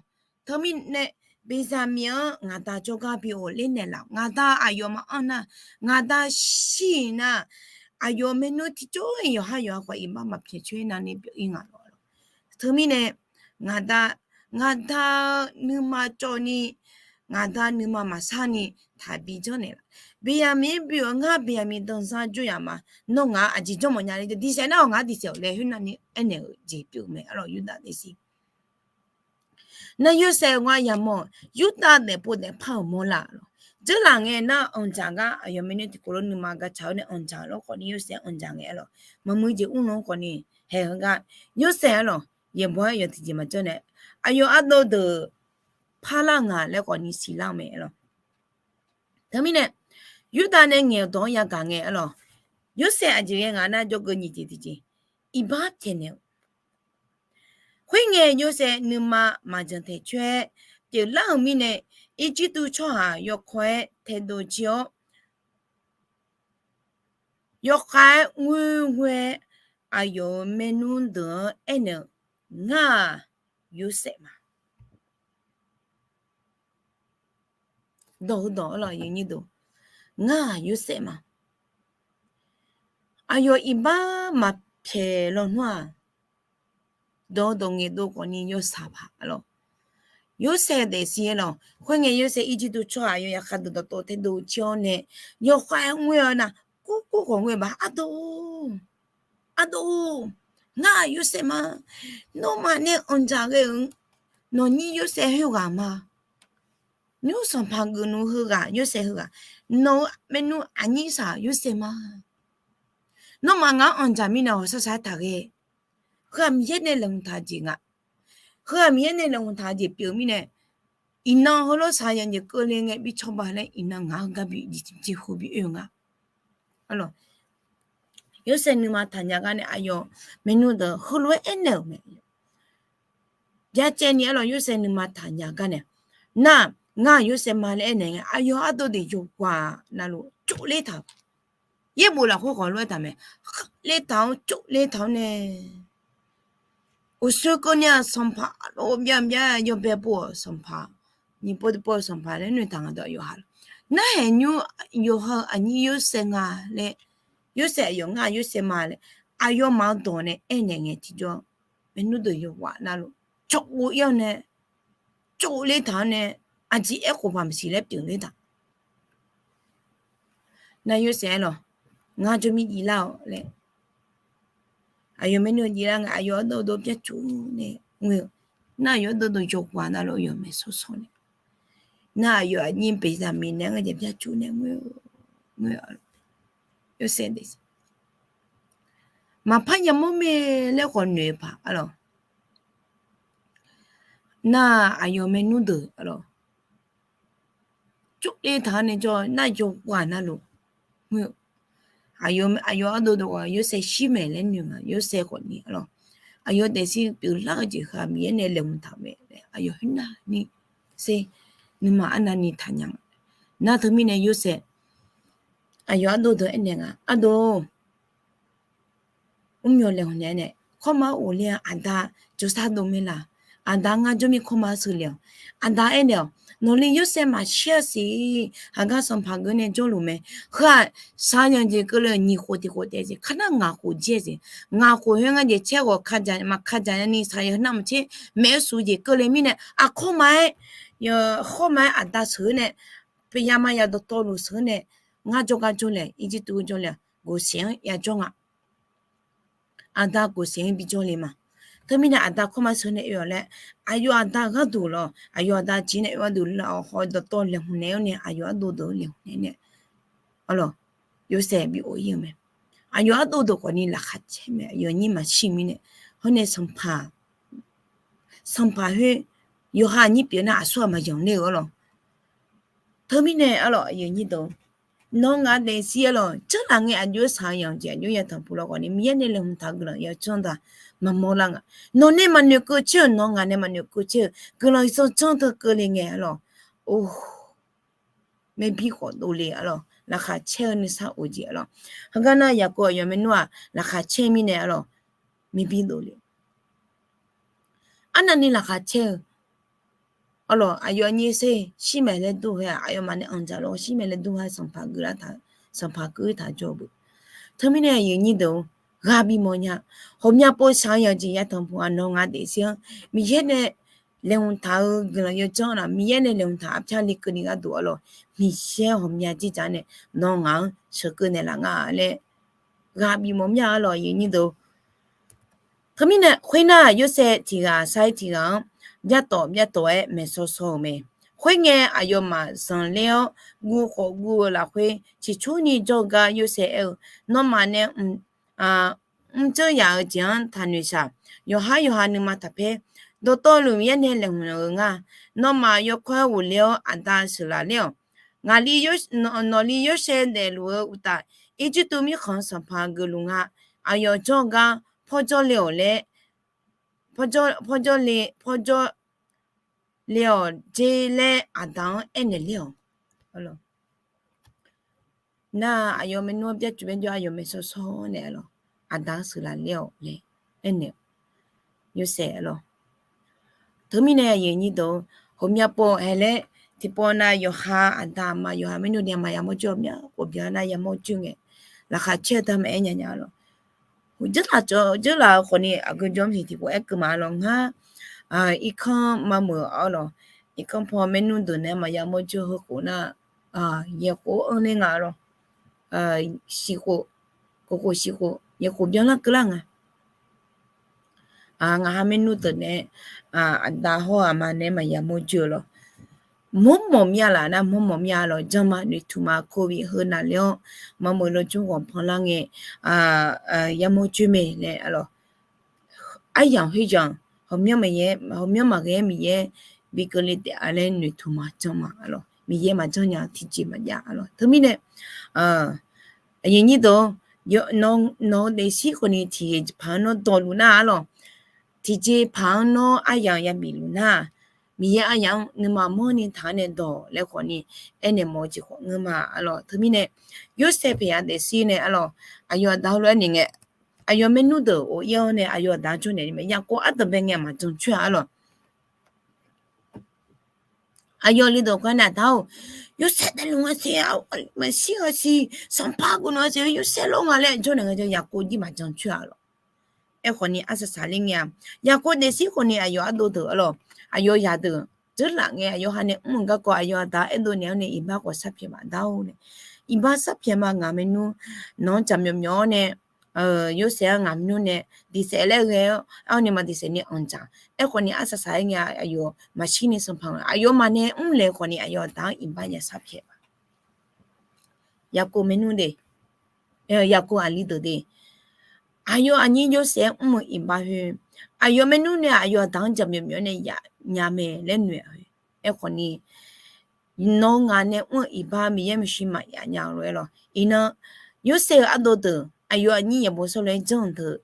Teumirnae Beqyaqmiq-anr ngaqda jawrgar bi ghofler naeqlaf. Ngaqda aqyawf maqanr nar, ngaqda shir-iq nar, aqyawf maernmr tiqjawr-iq yawqhar yawqha khawf iqbax maqpyaeq coer navni pyeuf-ir nga lawq. Teumirnae ngaqda, ngaqda nuima cawv ni, ngaqda nuima maqsar ni taqbi janrnaeq laf. Beqyaqmiq-anr bi-awr ngar Beqyaqmiq danzar jawr yaf ma. Nawr ngaq-anr aqjeq janrmawf nya le, diqsaef nar-awq ngaq-anr diqsaef-awq laer khoernav ni aernaeq-euq jeq pyeuf-eu mae arlawq Yurdav daef sir. Nar Yorsaev-eu gar yamawr-eu, Yurdav daefpov daefpar-euq mawrlar lawq. Dzeurlaf ngae nar anqdzaq gar aqyawf maernmr tiqkawv lof nuima gaqcaq-awr nae anqdzaq lawr khawfni Yorsaev anqdzaq ngae arlawq. Maqmuiq jeq mrluf-anr khawfni haeq-eu gar, Yorsaev arlawq yaeqbawq-aer yawf tiqjeq maqjanr nae, aqyawf ardov deuq parlar nga laer khawfni siqlar-eu mae arlawq. Teumirnae Yurdav nae ngaeq-euq dawq-anr yagaq ngae arlawq, Yorsaev aqjeq ghae ngaq nar jawrgeuf nyiq jeq tiqjeq iqbax pyaeqnaeq-eu. Khoerngae Yorsaev nuima maqjanq taeq coer-aer pyeuflar-euq mirnae, Irjirtuv tsawrhaq yawkawr-aer taedov jir-awr, yawkhav-aer ngoer ngoer-aer aqyawf-euq maernmr deuq-anr aernaeq-eu, Ngar-aq, Yorsaev ma. Dawq heu dawq arlawq, Ngar-aq, Yorsaev ma. Aqyawf iqbax maqpyaeq lawnmr-aq, dawq-eu dawq ngaeqdov khawfni yawshaq paq arlawq. Yorsaev daefzir arlawq, khoerngae Yorsaev Irjirtuv tsawrhaq yawya khadeuq dawqtawv taedov jir-awr nae, yawkhav-aer ngoer-awr nar, kurkur khawf ngoer baq ardov, ardov, Ngar-aq Yorsaev ma. Nawmaf nae anqdzaq ghae-euq nawqnyir Yorsaev khoerghaq ma. Nymr sanqpaq geuf nmr heughaq, Yorsaev heughaq, nawq-eu maernmr aqnyir saq Yorsaev ma. Nawmaf ngaq-anr anqdzaq mirnae hawq sar sar-aer taqghae. Heu-aq Miqyaer nae laeqhmq taq-eu jeq nga. Heu-aq Miqyaer nae laeqhmq taq-eu jeq pyeuf mirnae, iqnan heulof saqyanq jeq keuvle ngae bi cawba laer iqnan ngaq-anr gar bi jeqhu bi oe-eu nga. Yorsaev nuima taqnya gar nae aqyawf maernmr deuq heulof-aer aernaeq-euq mae. Byacaevni arlawq Yorsaev nuima taqnya gar nae, nar, ngar-aq Yorsaev ma laer aernaeq ngae, aqyawf ardov deuq yawqghaq navluf covler taq-euq. Yaerbof lafkhoer khawf lof-aer taq mae. Ler taq-awr covler taq-awr nae, uqshoe keuvni-aq sanqpaq arlawq byav byav yawbae pov-euq sanqpaq, nyiq pov tiqpov-eu sanqpaq laer noeqtaq nga dawq yawqha lawq. Narhaq nymr yawqha-eu aqnyir Yorsaev nga laer, Yorsaev aqyawf ngar Yorsaev ma laer aqyawfmaf-eu dawq nae aernaeq ngae tiqjawr, maernmr deuq yawqghaq navluf cawqgov ir-awr nae, covler taq-awr nae, aqjeq aerkhof maqsiq laer pyeufler taq. Nar Yorsaev aer lawq, ngar jawrmir jivlar-awq laer. Aqyawf maernmr jivlar ngae aqyawf ardov dov byarcuf nae ngoe-eu. Nar aqyawf ardov dov yawqghaq navluf yawq maeqshawr shawr nae, nar aqyawf aqnyir Beqzaqmiq nae ngar jeq byarcuf nae ngoe-eu, ngoe-eu. Yorsaev de maqpar yamawr mae laer khawf noeq-eu paq arlawq. Nar aqyawf maernmr deuq arlawq, covler taq-awr nae jawr nar yawqghaq navluf, aqyawf ardov dov-aq Yorsaev shir maeq laer noeq nga. Yorsaev khawfni arlawq, aqyawf daefzir pyeuflar-eu jeq heu-aq Miqyaer nae laeqhmq taq-euq mae laer aqyawf khoernav ni sher, nuima arnavni taqnya nga. Nar teumirnae Yorsaev aqyawf ardov deuq aernaeq nga, ardov mrmyawq laeqhmq naeq-aer nae, kawrma-anr ghofler-a aqda jawrsar dov maer la? Aqda ngar jawrmir kawrma sheuqle-awq. Aqda aernaeq-awq, nawqle Yorsaev maqshir-a siq. Haqgar sanqpaq geur nae jawrluf mae. Heu-aq, shaqyanq jeq keuvle-euq nyiq khof tiq khof taef jeq, kar nar ngaq khof jir-aer jeq. Ngaq khof khoer ngar jeq caer ghawq kajaq maqkajaq nyani shaqyanq heu nar maqtser maeq-eu suf jeq keuvle mirnae, aqkawrma-aer, khawrma-aer aqda sheuq-eu nae, paqya maqya dawqtawvluf sheuq-eu nae, ngar jawrgar jawrle-awq, Irjirtuv jawrle-awq, Goqseq-anr yajawr nga. Aqda Goqseq-anr bijawr le ma. Teumirnae aqda kawrma sheuq nae oe-awq laer, aqyawf aqda gharduq lawq, aqyawf aqda jeq nae oe gharduq lawq, haw dawqtawv laeqhmq naeq-awr nae aqyawf ardov deuq-anr laeqhmq naeq nae arlawq, Yorsaev bi of ir-eu mae. Aqyawf ardov deuq khawfni laqkhaq caer mae, aqyawf nyir maqshir mirnae. Hawr nae sanqpaq, sanqpaq khoer yawqha aqnyir pyeuf nar aqsur-aq maqyanq ler-eu arlawq. Teumirnae arlawq, nawr ngaq daefzir arlawq, janrlaf ngae aqjox-aer shaqyanq jeq aqjox yatanq puq lawr khawfni Miqyaer nae laeqhmq taq-eu guiqlanq yawdzanr da maqmawr lar nga. Nawq nae maqnoeq keuv caer-euq, nawr ngaq nae maqnoeq keuv caer-euq guiqlanq zanrjanr teu keuvle ngae arlawq. Or, maerbir khawf dovle arlawq, laqkhaq caer-eu nuisar of jeq arlawq. Heugar nar Yaqkov aqyawf maernmr-aq laqkhaq caer mirnae arlawq, maerbir dovle. Arnavni laqkhaq caer-eu arlawq, aqyawf nyir sher shir maeq laer dur-eu khoer-aq, aqyawfmaf nae anqdzaq lawr shir maeq laer dur-eu khoer-aq, sanqpaq geur lar taq, sanqpaq keuv taq jawr-eu beu. Teumirnae aqyuif aqnyir deuq-or, ghaq bimawr nya. Ghawqmya pov shaqyanq jeq yatanq puq-aq nawr ngaq daefzir-anr Miqyaer nae laeqhmq taq-eu guiqlanq yawdzanr laf, Miqyaer nae laeqhmq taq arpyar le keuvni gharduq arlawq, Miqyaer ghawqmya dzerdzaq nae nawr ngaq-anr sheuqkeuv naeqlaf nga laer ghaq bimawr mya arlawq, aqyuif aqnyir deuq-or. Teumirnae khoernar Yorsaev tiq ghaq sar-ir tiq ghaq-anr byartawf byartawf-aer maeqshawr shawr-eu mae. Khoerngae aqyawfmaf zanqler-awr guv khawf guv-eu lafkhoer ciqcurni jawrgar Yorsaev aer-eu, nawmaf nae mrdzeur yaf-eu jeq-anr taqnoeq shaq. Yawqhar yawqha nuima taqpaer. Dawqtawvluf Miqyaer nae laeqhmq-euq nga. Nawmaf yawkawr-aer ghofler-awr aqda sheuqlaf ler-awq. Ngaqli, nawqli Yorsaev daefluf-eu uqtaf, Irjirtuv mirkhanq sanqpaq geufluf nga. Aqyawf jawrgar pawrjawr le-awq laer, pawrjawr, pawrjawr le, pawrjawr le-awq jer laer aqda-anr aernaeq ler-awq. Nar aqyawf maernmr-anr byarcuf byarjawr aqyawf maeqshawr shawr nae arlawq, aqda-anr sheuqlaf ler-awq laer aernaeq-eu Yorsaev arlawq. Teumirnae aqyuif aqnyir deuq-or, ghawqmya pov haeq laer tiqpov nav yawqha aqda aqma yawqha maernmr ni aqma yamawr jawr-eu mya khof byan nar yamawr jawr ngae, laqkhaq caer-eu da maqaer nya nya arlawq. Jeurlaf cawv jeurlaf-eu khawfni aqgeu jawr maqsiq tiqpov aer keuv ma arlawq ngar, irkanr maqmeuq arlawq, irkanr paw maernmr deuq nae maqya mawr jawr-eu heukhof nar, yaeqkhof anr ler nga arlawq, siqkhof, khof khof siqkhof yaeqkhof byanlar keuvlar nga. Ngaq ha maernmr deuq nae, aqda hawr aqma nae maqya mawr joe-eu lawq. Mawrmawf mir-a laf nar mawrmawf mir-a lawq. Janrma noeqtmq ma covid heu navle-awr, maqmeuq lawjmr ghawqpan lar ngae, yamawr joe mae laer-a lawq. Aryamq khoeryamq, hawqmyanr maqghae-aer Miqyaer bi keuvle taef-a laer noeqtmq ma janrma-a lawq. Miqyaer maqjanr nya tiqjeq maqjav-a lawq. Teumirnae, aqyuif aqnyir deuq, nawq-eu daefzir khawfni tiqjeqpaq-anr nawr dawqluf nar-a lawq. Tiqjeqpaq-anr nawr aryamq yabif luf nar, Miqyaer aryamq-anr nuima mawrni taq-anr nae dawq laer khawfni aernaeq mawf-eu jeq khawf ngeur ma-a lawq. Teumirnae, Yorsaev paeq-a daefzir nae-a lawq, aqyawf aqda heulof-aer noeq ngae, aqyawf maernmr deuq of-ir-awr nae aqyawf aqda-anr jawrnaeq ni mae. Yaqkov ardanqbae ngae maqjan coer-a lawq. Aqyawf li deuq kar nae aqda-or, Yorsaev daefluf nga siq, maqshir-a siq, Sanqpaq guiqlanq siq, Yorsaev lor nga laer jawrnaeq ngae, Yaqkov jir maqjan coer-a lawq. Aerkhawfni arsaq saqler ngae-a, Yaqkov daefzir khawfni aqyawf ardov deuq-a lawq, aqyawf zaqdeuq dzeurlaf ngae aqyawf ha nae mr-euq garkawv aqyawf aqda aerdov naeq-awr nae iqbax khawf sarpyaeq maqdar-or nae, iqbax sarpyaeq ma ngaq maernmr, nawq-anr jaqmyawf myawf-awr nae, Yorsaev-anr ngaq maernmr nae diqsaef laer ghae-awr, arni maqdiqsaef ni anqdzaq. Aerkhawfni arsaq saq-aer ngae-a, aqyawf maqshir ni Sanqpaq-a aqyawfmaf nae mrlaeq khawfni aqyawf aqda-anr iqbax ya sarpyaeq ma. Yaqkov maernmr de, Yaqkov aqli deuq de, aqyawf aqnyir Yorsaev-anr mr-eu iqbax khoer, aqyawf maernmr nae aqyawf aqda-anr jaqmyawf myawf-awr nae yaf nya mae laer noeq-a khoer. Aerkhawfni, nawq-eu ngaq nae mr-eu iqbax Miqyaer maeqshi maqyaf nya-eu lof-aer lawq. Iqnan, Yorsaev-euq ardov deuq aqyawf aqnyir yaeqbawq shawr lof-aer janr-eu deuq,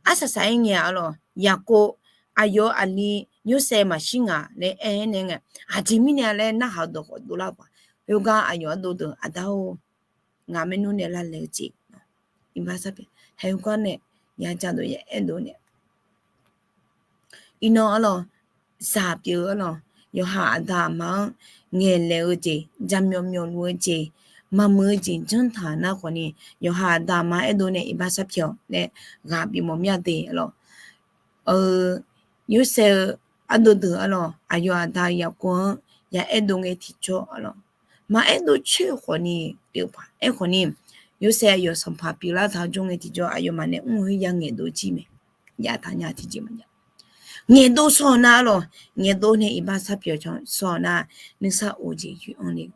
arsaq saq-aer ngae-a lawq, Yaqkov aqyawf aqli Yorsaev maqshir ngaq laer aer-aer nae ngae, aqjeq mirnae laer narhaq-eu dawq khawf dovlar paq. Khoergar aqyawf ardov deuq aqda-or, ngaq maernmr nae lavlaeq-eu jeq, iqbax sarpyaeq haeq-eu gar nae, ya jadov ya aerdov nae, iqnan-a lawq, zaq pyeuf-eu-a lawq, yawqha aqda aqma-anr ngaeqlaeq-eu jeq, jaqmyawf myawf luf-eu jeq, maqmuiq-eu jeq janr taq nar khawfni, yawqha aqda aqma aerdov nae iqbax sarpyaeq-awq laer ghaq bimawf mir-a de-a lawq. Yorsaev-eu ardov deuq-a lawq, aqyawf aqda Yaqkov-anr ya aerdov ngae tiqjawr-a lawq, maqaerdov coer-eu khawfni pyeuf paq. Aerkhawfni, Yorsaev aqyawf sanqpaq pyeuflar taq-awr jawr ngae tiqjawr aqyawfmaf nae mr-eu khoer ya ngaeqdov jir mae. Yaftaq nya tiqjeq maqjav. Ngaeqdov shawr-awq nar-a lawq, ngaeqdov nae iqbax sarpyaeq shawr-awq nar, nuisar of-eu jeq yoer-anr le.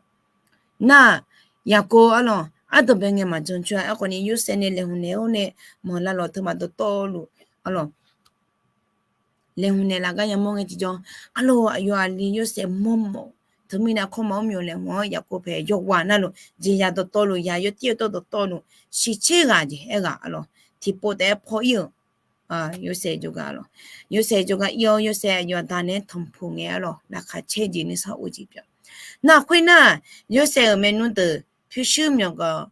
Nar, Yaqkov-a lawq, ardanqbae ngae maqjan coer-a. Aerkhawfni Yorsaev nae laeqhmq naeq-awr nae manqlar lawq, teumaf dawqtawvluf-a lawq, laeqhmq naeqlaf gar yamawr ngae tiqjawr, arlawq, aqyawf aqli Yorsaev mawrmawf, teumirnae aqkawr maqmr myawq laeqhmq-anr Yaqkov paeq yawqghaq navluf jeqzaq dawqtawvluf, ya yawtir yawtawv dawqtawvluf, shiqtser ghaq jeq aerghaq-a lawq, tiqpov taef-aer paw-ir-euq Yorsaev jawrgar-a lawq, Yorsaev jawrgar ir-awr Yorsaev aqyawf aqda naeq-aer tanqpuq ngae-a lawq, laqkhaq caer jeq nuisar of jeq pyeuf. Nar khoernar, Yorsaev-euq maernmr deuq pyurshuir myawqganq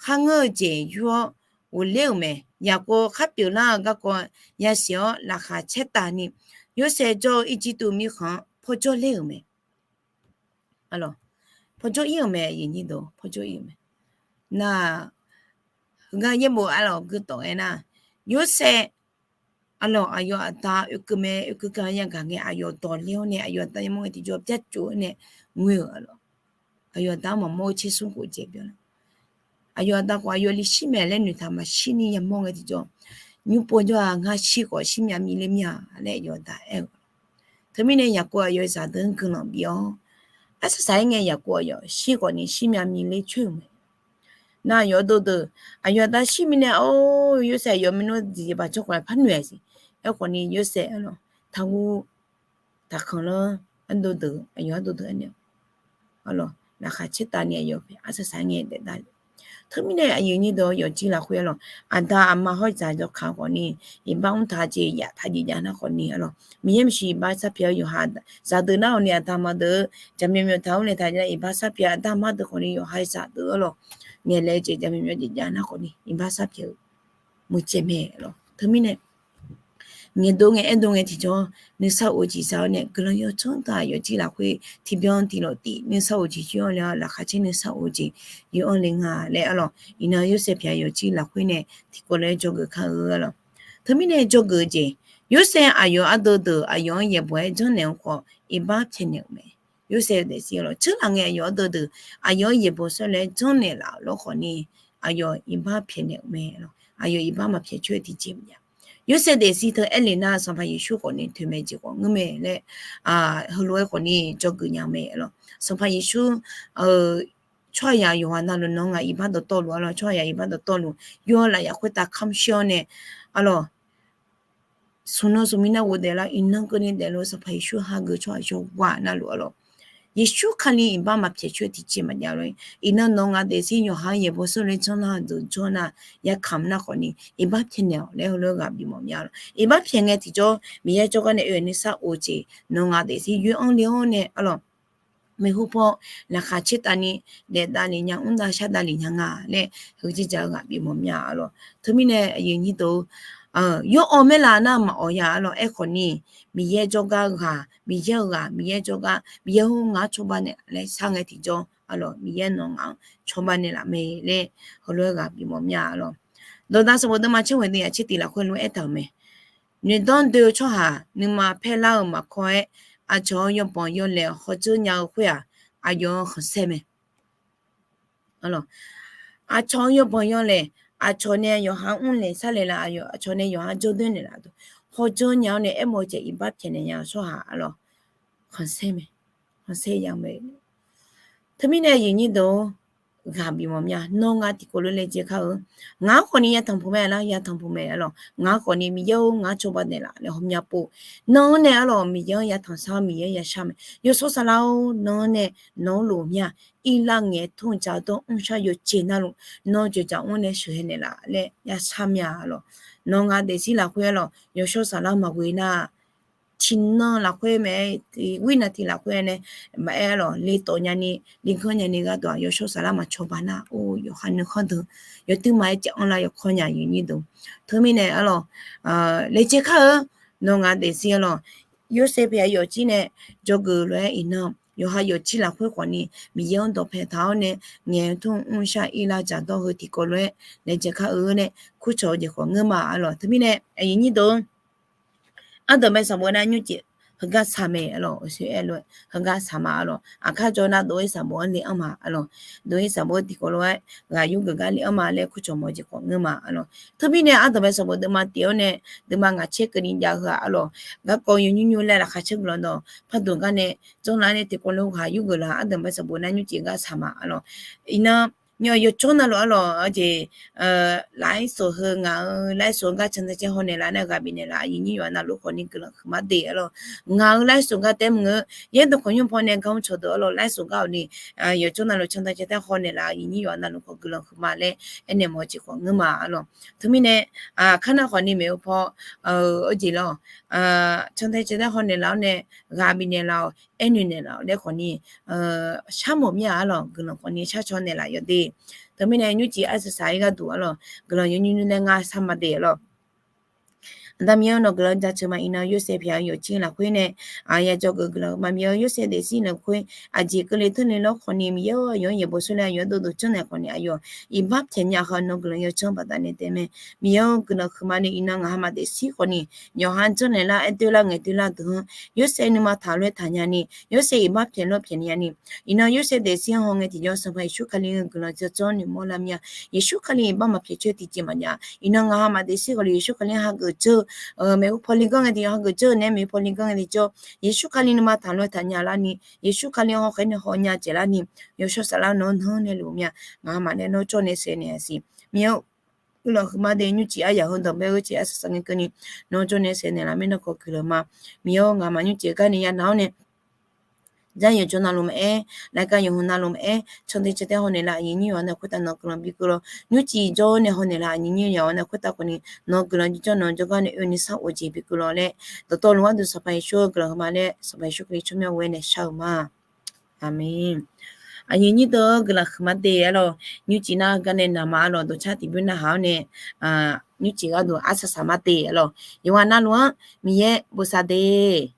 kharngeur-eu jeq yur-awr ghofler-euq mae. Yaqkov khar pyeuflar-eu garkawv yasiq-awr laqkhaq caertaq ni, Yorsaev jawr-eu Irjirtuv mirkhanq-anr pawjawr ler-euq mae. Pawjawr ir-euq mae, pawjawr ir-euq mae. Nar, heugar yaerbof arlawq guitawf-aer nar, Yorsaev arlawq aqyawf aqda oekeuv mae, oekeuv ka yagaq ngae aqyawf dawqler-awr nae aqyawf aqda yamawr ngae tiqjawr byartsof-aer nae ngoe-euq arlawq. Aqyawf aqda-anr maqmawr-eu tser smr khof jeq byan-a. Aqyawf aqda khawf aqyawf li shir mae laer noeqtaq maqshir ni yamawr ngae tiqjawr, nymr pov jawr-aq ngar shir khawf shir myav mi ler mir-a laer aqyawf aqda aer-eu. Teumirnae Yaqkov aqyawf-euq zaqdeuq-anr guiqlanq bif-awr, arsaq saq-aer ngae Yaqkov aqyawf shir khawfni shir myav mi ler coer-euq mae. Nar aqyawf ardov deuq, aqyawf aqda shir mirnae or, Yorsaev aqyawf maernmr jeq baq jawr khawf-aer par noeq-a siq. Aerkhawfni Yorsaev arlawq, taqguv taqkanq lanr, ardov deuq, aqyawf ardov deuq aernaeq-awq, laqkhaq caertaq ni aqyawf paeq arsaq saq-aer ngae daef dar le. Teumirnae aqyuif nyir deuq-awr yawqjir lafkhoer arlawq, aqda aqma hawr dzaq jawrkaq khawfni, iqbax mr taq jeq yaf taq jeq jav nar khawfni arlawq, Miqyaer maeqshi iqbax sarpyaeq-eu yawqha zaqdeuq nar-awq ni aqda aqma deuq-eu jaqmyawf myawf taq-awr nae taq jav iqbax sarpyaeq aqda aqma deuq khawfni yawqha zaqdeuq arlawq, ngaeqlaeq-eu jeq jaqmyawf myawf jeq jav nar khawfni iqbax sarpyaeq-eu muiqcaev mae arlawq. Teumirnae ngaeqdov ngae aerdov ngae tiqjawr nuisar of-eu jeq za-awr nae guiqlanq yawdzanr taq yawqjir lafkhoer tiqbyan tiqlof tif nuisar of-eu jeq yoer-anr le-awr laqkhaq caer nuisar of-eu jeq yoer-anr le nga laer arlawq. Iqnan Yorsaev paeq-a yawqjir lafkhoer nae tiqkawv lof-aer dzawgeuf kar-eu arlawq. Teumirnae dzawgeuf-eu jeq, Yorsaev aqyawf ardov deuq aqyawf-anr yaeqbawq-aer janrnaeq-eu khawf iqbax pyaeqnaeq-euq mae. Yorsaev daefzir arlawq, tseurlaf ngae aqyawf ardov deuq aqyawf-anr yaeqbawq shawr lof-aer janrnaeq laf-euq lawr khawfni, aqyawf iqbax pyaeqnaeq-euq mae arlawq. Aqyawf iqbax maqpyaeq coer-eu tiqjeq maqjav. Yorsaev daefzir teu aerlef nar, Sanqpaq Yeqsur khawfni toeqmaeq jeq khawf ngeur mae laer, heulof-aer khawfni dzawgeuf nya-eu mae lawq. Sanqpaq Yeqsur, tsawrhaqzaq yawqghaq navluf nawq-eu ngaq iqbax dawqtawvluf arlawq, tsawrhaqzaq iqbax dawqtawvluf, yawr lafyaf khoertav kamq shir-awr nae arlawq, smq nan smq mir nar ghofdaef lar, iqnan keuvni daefluf-eu Sanqpaq Yeqsur hageuf tsawrhaq yawqghaq navluf arlawq, Yeqsur Kali iqbax maqpyaeq coer tiqjeq maqjav lor. Iqnan nawq-eu ngaq daefzir yawqha-anr yaeqbawq seur laer janrlar-eu deuq jawr nar, yakamq nar khawfni iqbax pyaeqnaeq-awq laer heulof-aer ghaq bifmawf mya lawq. Iqbax pyaeq ngae tiqjawr Miqyaer jawrgar nae oe-euq nuisar of-eu jeq nawq-eu ngaq daefzir yoer-anr le-awr nae arlawq, maeqhu paw laqkhaq caertavni daef davlef nya, mr dav shar davlef nya nga laer heujeq jaq-eu ghaq bifmawf mya arlawq. Teumirnae aqyuif aqnyir deuq, yawr awv maerlaf nar maqawq ya arlawq. Aerkhawfni Miqyaer jawrgar ghaq, Miqyaer-eu ghaq, Miqyaer jawrgar, Miqyaer-or ngaq-anr cawba naeq laer shar ngae tiqjawr arlawq, Miqyaer nawq ngaq-anr cawba naeqlaf mae laer heulof-aer ghaq bifmawf mya arlawq. Dawqdaq sanqbof deuvma caer ghoeq deuq yaqtser tiq lafkhoer lof-aer aertaq-euq mae. Noeqdanr doe-eu tsawrhaq nuima paerlar-eu maqkawr-aer, aqcawq-eu yawbanq yawlaeq hawdzeur nya-eu khoer-aq, aqyawf-anr khanqsaer mae. Aqcawq-eu yawbanq yawlaeq, aqcawq nae yawqha mrlaeq sarlaeq laf, aqcawq nae yawqha jawrdoer naeqlaf deuq hawdzeur nya-awr nae aermawf-eu jeq iqbax pyaeqnaeq nya-eu tsawrhaq arlawq, khanqsaer mae, khanqsaer ya mae. Teumirnae aqyuif aqnyir deuq-or, ghaq bifmawf mya. Nawr ngar tiqkawv lof laejae kar-eu, ngaq-anr khawfni yatanq puq mae lar, yatanq puq mae arlawq. Ngaq-anr khawfni Miqyaer-or ngaq-anr cawba naeqlaf laer hawmya pov. Nan-anr nae arlawq Miqyaer-anr yatanq shar-awr Miqyaer-anr yashar mae. Yawshawr saflar-or, nan-anr nae nawq-anr lof mya. Irlar ngaeq tmr jaq dawr mrshar yawqjeq navluf nawr dzoeqdzaq mr nae sheuqhae naeqlaf laer yashar mya arlawq. Nawq ngaq daefzir lafkhoer arlawq yawshawr saflar maqghoe nar, tiqnan lafkhoer mae, wirnav tiq lafkhoer nae maqaer arlawq, le tawf nyani, le ganr nyani gharduq-aq yawshawr saflar maqcawba nar, or yawqha nuikhanr deuq yawtuir maqaer cav anrlar yawkawr nya aqyuif aqnyir deuq. Teumirnae arlawq, laejae kar-eu, nawq ngaq daefzir arlawq, Yorsaev pyaeq yawfjir nae dzawgeuf lof-aer iqnan yawqha yawfjir lafkhoer khawfni Miqyaer-anr dawqpae taq-awr nae ngaeq tmr mrshar irlar jaq dawr heu tiqkawv lof-aer laejae kar-eu nae kurcawq-eu jeq khawf ngeur ma arlawq. Teumirnae aqyuif aqnyir deuq-or, ardanqbae sanqbof nar nymrcif heugar saq mae arlawq, oeqsoer-aer lof-aer heugar saq ma arlawq. Aqkar jawr nar dov-ir sanqbof-anr le-anr ma arlawq. Dov-ir sanqbof tiqkawv lof-aer ghaq yurgeuf gar le-anr ma laer kurcawq mawf-eu jeq khawf ngeur ma arlawq. Teumirnae ardanqbae sanqbof deuvma tif-awr nae deuvma ngaq caer keuvni jav heu-aq arlawq. Garkawv yawnymr nymr laer laqkhaq caer guiqlanq dawq pardmq gar nae janrlar nae tiqkawv lof ghaq yurgeuf laf ardanqbae sanqbof nar nymrcif gar saq ma arlawq. Iqnan yawqjawr navluf arlawq, aqjeq lafir soq heu ngaq-euq lafir soq-eu gar cantae caer haw naeqlaf nae ghaq bifnaeq laf aqyuif aqnyir yawqha navluf khawfni guiqlanq huiqma de arlawq. Ngaq-euq lafir soq gar taef maqngeur, yaerdawq khawqnymr paw nae gar mr cawqdeuq arlawq lafir soq gar-awq ni, yawqjawr navluf cantae caer taer haw naeqlaf aqyuif aqnyir yawqha navluf khawf guiqlanq huiqma laer aernaeq mawf-eu jeq khawf ngeur ma arlawq. Teumirnae aqkar nar khawfni maeqhu paw, aqjeq lawq, cantae caer taer haw naeqlaf-awr nae ghaq bifnaeq laf-awq, aernaeq naeqlaf-awq laer khawfni sharmawf mir-a arlawq. Guiqlanq khawfni shar caw naeqlaf yawq de. Teumirnae nymrcif arsaq saq-ir gharduq arlawq guiqlanq yawnymr nymr laer ngar sar ma de arlawq. Aqda Miqyaer-eu nawq guiqlanq jaceuq ma. Iqnan Yorsaev pyaeq-eu yawfjir lafkhoer nae ya dzawgeuf guiqlanq huiqma. Miqyaer-eu Yorsaev daefzir lafkhoer aqjeq keuvle teurle lawr khawfni Miqyaer-or aqyawf-anr yaeqbawq seur laer aqyawf-anr dovduq janrnaeq khawfni aqyawf iqbax pyaeq nya khawf nawq guiqlanq yawdzanr baqda nae taef mae. Miqyaer-or guiqlanq huiqma ni iqnan ngaq hamaf daefzir khawfni yawqha janrnaeq lar aer doer lar ngaeq doer lar deuq-anr Yorsaev nuima taq lof-aer taqnya ni, Yorsaev iqbax pyaeq lof-aer pyaeq nya ni, iqnan Yorsaev daefzir-anr haw ngae tiqjawr Sanqpaq Yeqsur Kali-eu guiqlanq jawrjanr noeqmawr lar mir-a. Yeqsur Kali iqbax maqpyaeq coer tiqjeq maqjav. Iqnan ngaq hamaf daefzir khawfni Yeqsur Kali hageuf dzeur-eu maeqhu paw li ganr ngae tiqjawr hageuf dzeur-eu naeq-aer maeqhu paw li ganr ngae tiqjawr Yeqsur Kali nuima taq lof-aer taqnya lar ni, Yeqsur Kali hawkhaeq nae haw nya dzaeq lar ni, yawshawr saflar nawr nanr nae luf mir-a. Ngaq hamaf nae nawr jawr nae saev naeq-a siq. Miqyaer-or guiqlanq huiqma de. Nymrcif aryaq heu dawqbae-eu jeq arsaq saqngae keuvni nawr jawr nae saev naeqlaf mir nae khawf guiqlanq ma. Miqyaer-or ngaq hamaf nymrcif gar nae ya nav-awr nae Jar yawqjawr navluf maqaer, laqkhaq yawqha navluf maqaer, cantae caer taer haw naeq laf aqyuif aqnyir yawqha nae khoertav nawq guiqlanq bikeuv lawr. Nymrcif jawr nae haw naeq laf aqyuif aqnyir yawqha nae khoertav khawfni nawq guiqlanq jawrjanr nawq jawrgar nae oe nuisar of jeq bikeuv lawr laer dawqtawvluf gharduq Sanqpaq Yeqsur-eu guiqlanq huiqma laer Sanqpaq Yeqsur Kali tsawrmyanr ghoe nae shar-eu ma. Aqmeq. Aqyuif aqnyir deuq-or guiqlanq huiqma de arlawq. Nymrcif nar gar nae naqma arlawq dawqcar tiqbymr narhaq-awr nae nymrcif gharduq arsaq saq ma de arlawq. Yawqghaq navluf-anr Miqyaer bosav de.